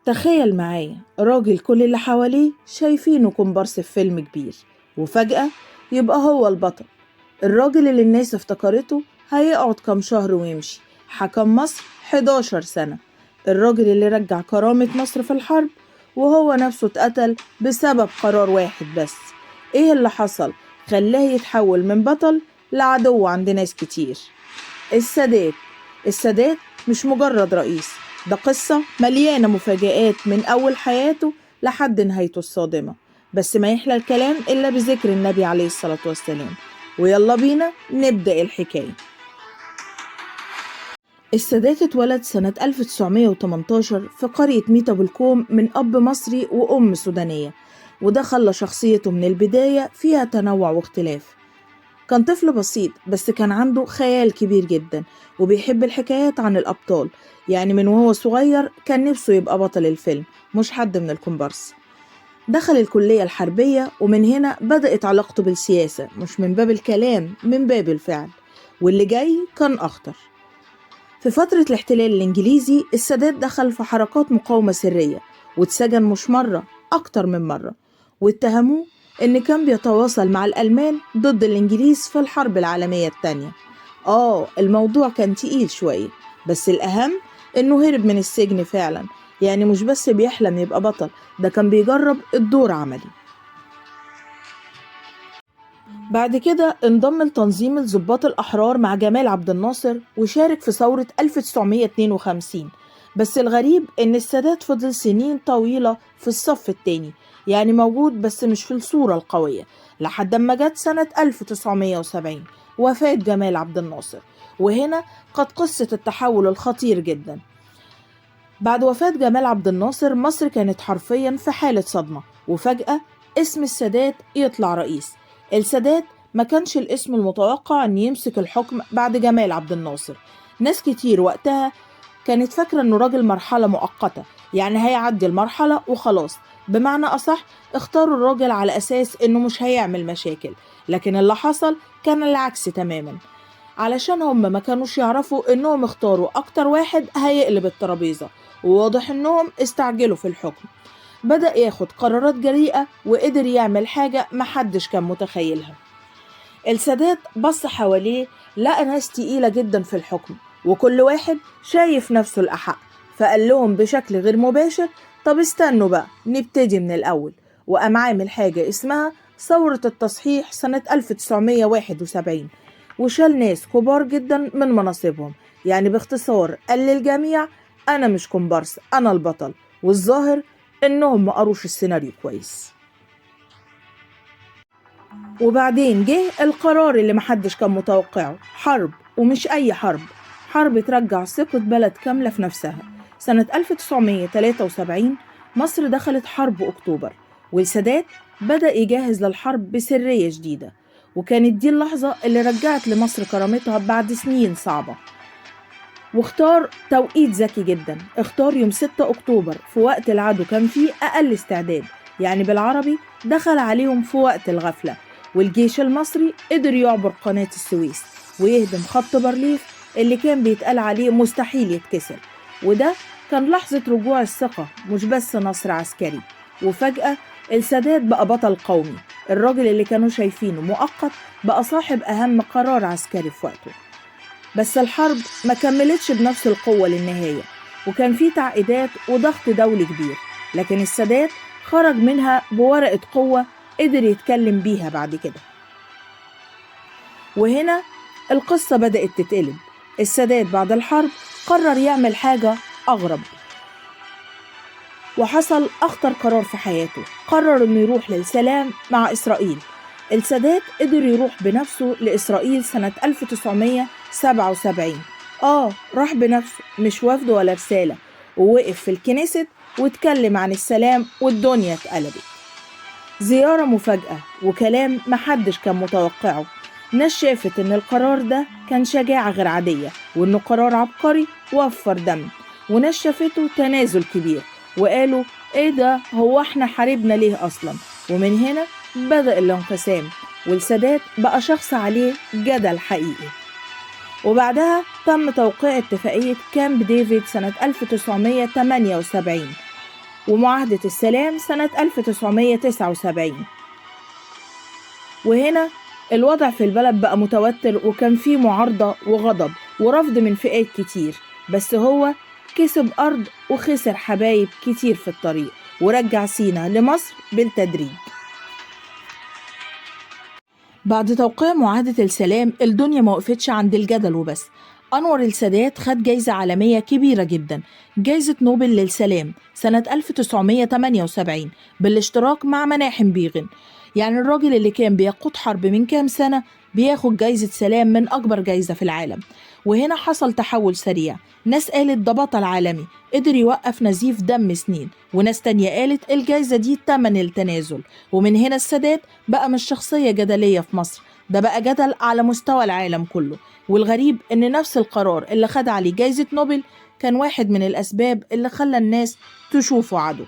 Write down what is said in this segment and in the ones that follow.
تخيل معايا راجل كل اللي حواليه شايفينه كومبارس في فيلم كبير، وفجأة يبقى هو البطل. الراجل اللي الناس افتكرته هيقعد كام شهر ويمشي، حكم مصر 11 سنة. الراجل اللي رجع كرامة مصر في الحرب وهو نفسه اتقتل بسبب قرار واحد بس. ايه اللي حصل خلاه يتحول من بطل لعدو عند ناس كتير؟ السادات. السادات مش مجرد رئيس، ده قصة مليانة مفاجآت من أول حياته لحد نهايته الصادمة. بس ما يحلى الكلام إلا بذكر النبي عليه الصلاة والسلام، ويلا بينا نبدأ الحكاية. السادات اتولد سنة 1918 في قرية ميت أبو الكوم من أب مصري وأم سودانية، وده خلى شخصيته من البداية فيها تنوع واختلاف. كان طفل بسيط بس كان عنده خيال كبير جدا، وبيحب الحكايات عن الأبطال. يعني من وهو صغير كان نفسه يبقى بطل الفيلم مش حد من الكومبارس. دخل الكلية الحربية، ومن هنا بدأت علاقته بالسياسة، مش من باب الكلام، من باب الفعل. واللي جاي كان أخطر. في فترة الاحتلال الإنجليزي السادات دخل في حركات مقاومة سرية، واتسجن مش مرة، أكتر من مرة، واتهموه إن كان بيتواصل مع الألمان ضد الإنجليز في الحرب العالمية التانية. الموضوع كان تقيل شوية، بس الأهم إنه هرب من السجن فعلا. يعني مش بس بيحلم يبقى بطل، ده كان بيجرب الدور عملي. بعد كده انضم لتنظيم الضباط الأحرار مع جمال عبد الناصر، وشارك في ثورة 1952. بس الغريب إن السادات فضل سنين طويلة في الصف التاني، يعني موجود بس مش في الصورة القوية، لحد ما جت سنة 1970 وفاة جمال عبد الناصر. وهنا قد قصة التحول الخطير جدا. بعد وفاة جمال عبد الناصر مصر كانت حرفيا في حالة صدمة، وفجأة اسم السادات يطلع رئيس. السادات ما كانش الاسم المتوقع أن يمسك الحكم بعد جمال عبد الناصر. ناس كتير وقتها كانت فاكرة أنه راجل مرحلة مؤقتة، يعني هيعدي المرحلة وخلاص. بمعنى أصح اختاروا الراجل على أساس أنه مش هيعمل مشاكل، لكن اللي حصل كان العكس تماما، علشان هم ما كانوش يعرفوا أنهم اختاروا أكتر واحد هيقلب الترابيزة. وواضح أنهم استعجلوا في الحكم. بدأ ياخد قرارات جريئة وقدر يعمل حاجة محدش كان متخيلها. السادات بص حواليه لقى ناس تقيلة جدا في الحكم، وكل واحد شايف نفسه الأحق، فقال لهم بشكل غير مباشر طب استنوا بقى نبتدي من الأول. وقام عامل حاجة اسمها ثورة التصحيح سنة 1971، وشال ناس كبار جدا من مناصبهم. يعني باختصار قال للجميع أنا مش كومبارس، أنا البطل. والظاهر إنهم ما قروش السيناريو كويس. وبعدين جه القرار اللي محدش كان متوقعه، حرب، ومش أي حرب، حرب ترجع ثقة بلد كاملة في نفسها. سنة 1973 مصر دخلت حرب أكتوبر، والسادات بدأ يجهز للحرب بسرية شديدة. وكانت دي اللحظة اللي رجعت لمصر كرامتها بعد سنين صعبة. واختار توقيت ذكي جدا، اختار يوم 6 أكتوبر في وقت العدو كان فيه أقل استعداد، يعني بالعربي دخل عليهم في وقت الغفلة. والجيش المصري قدر يعبر قناة السويس ويهدم خط بارليف اللي كان بيتقال عليه مستحيل يتكسر. وده كان لحظة رجوع الثقة، مش بس نصر عسكري. وفجأة السادات بقى بطل قومي. الراجل اللي كانوا شايفينه مؤقت بقى صاحب أهم قرار عسكري في وقته. بس الحرب ما كملتش بنفس القوة للنهاية، وكان في تعقيدات وضغط دولي كبير، لكن السادات خرج منها بورقة قوة قدر يتكلم بيها بعد كده. وهنا القصة بدأت تتقلب. السادات بعد الحرب قرر يعمل حاجة أغرب، وحصل أخطر قرار في حياته. قرر إنه يروح للسلام مع إسرائيل. السادات قدر يروح بنفسه لإسرائيل سنة 1977. راح بنفسه، مش وفد ولا رسالة، ووقف في الكنيست واتكلم عن السلام، والدنيا اتقلبت. زيارة مفاجأة وكلام محدش كان متوقعه. ناس شافت إن القرار ده كان شجاعة غير عادية، وإنه قرار عبقري وفر دم، وناس شافته تنازل كبير وقالوا إيه ده، هو إحنا حاربنا ليه أصلا؟ ومن هنا بدأ الانقسام، والسادات بقى شخص عليه جدل حقيقي. وبعدها تم توقيع اتفاقية كامب ديفيد سنة 1978، ومعاهدة السلام سنة 1979. وهنا الوضع في البلد بقى متوتر، وكان فيه معارضة وغضب ورفض من فئات كتير، بس هو كسب أرض وخسر حبايب كتير في الطريق، ورجع سينا لمصر بالتدريج. بعد توقيع معاهدة السلام الدنيا ما وقفتش عند الجدل وبس. أنور السادات خد جايزة عالمية كبيرة جدا، جايزة نوبل للسلام سنة 1978 بالاشتراك مع مناحم بيغن. يعني الراجل اللي كان بيقود حرب من كام سنة بياخد جايزة سلام من أكبر جايزة في العالم. وهنا حصل تحول سريع، ناس قالت ده بطل عالمي قدر يوقف نزيف دم سنين، وناس تانية قالت الجايزة دي تمن التنازل. ومن هنا السادات بقى مش شخصية جدلية في مصر، ده بقى جدل على مستوى العالم كله. والغريب إن نفس القرار اللي خد عليه جايزة نوبل كان واحد من الأسباب اللي خلى الناس تشوفه عدو.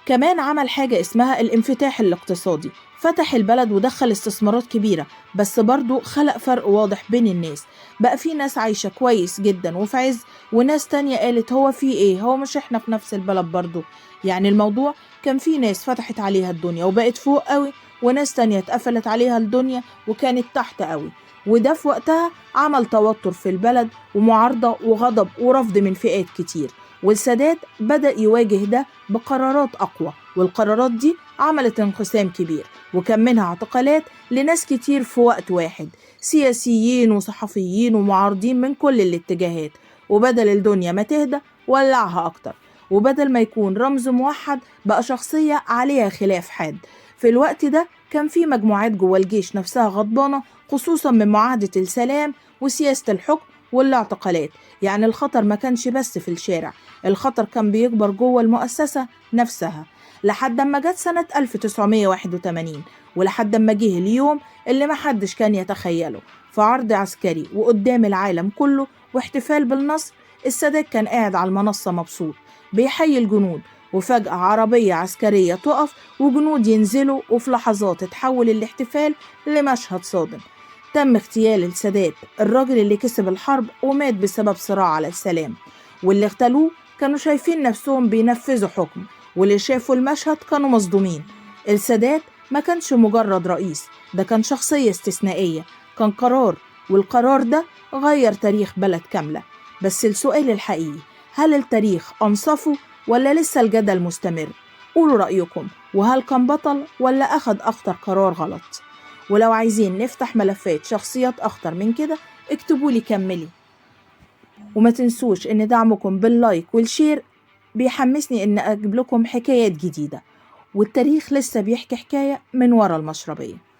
كمان عمل حاجة اسمها الانفتاح الاقتصادي، فتح البلد ودخل استثمارات كبيرة، بس برضو خلق فرق واضح بين الناس. بقى في ناس عايشة كويس جدا وفي عز، وناس تانية قالت هو في ايه، هو مش احنا في نفس البلد برضو؟ يعني الموضوع كان في ناس فتحت عليها الدنيا وبقت فوق قوي، وناس تانية اتقفلت عليها الدنيا وكانت تحت قوي. وده في وقتها عمل توتر في البلد ومعارضة وغضب ورفض من فئات كتير. والسادات بدأ يواجه ده بقرارات أقوى، والقرارات دي عملت انقسام كبير، وكان منها اعتقالات لناس كتير في وقت واحد، سياسيين وصحفيين ومعارضين من كل الاتجاهات. وبدل الدنيا ما تهدى ولعها أكتر، وبدل ما يكون رمز موحد بقى شخصية عليها خلاف حاد. في الوقت ده كان في مجموعات جوه الجيش نفسها غضبانة، خصوصا من معاهدة السلام وسياسة الحكم والاعتقالات. يعني الخطر ما كانش بس في الشارع، الخطر كان بيكبر جوه المؤسسة نفسها، لحد ما جت سنة 1981، ولحد ما جه اليوم اللي ما حدش كان يتخيله. في عرض عسكري وقدام العالم كله واحتفال بالنصر، السادات كان قاعد على المنصة مبسوط بيحيي الجنود، وفجأة عربية عسكرية تقف وجنود ينزلوا، وفي لحظات تحول الاحتفال لمشهد صادم. تم اغتيال السادات، الراجل اللي كسب الحرب ومات بسبب صراع على السلام. واللي اغتالوه كانوا شايفين نفسهم بينفذوا حكم، واللي شافوا المشهد كانوا مصدومين. السادات ما كانش مجرد رئيس، ده كان شخصية استثنائية، كان قرار، والقرار ده غير تاريخ بلد كاملة. بس السؤال الحقيقي، هل التاريخ أنصفه ولا لسه الجدل مستمر؟ قولوا رأيكم، وهل كان بطل ولا أخد أخطر قرار غلط؟ ولو عايزين نفتح ملفات شخصيات أخطر من كده اكتبولي كملي. وما تنسوش إن دعمكم بال like وال share بيحمسني إن أجيب لكم حكايات جديدة، والتاريخ لسه بيحكي حكاية من ورا المشربية.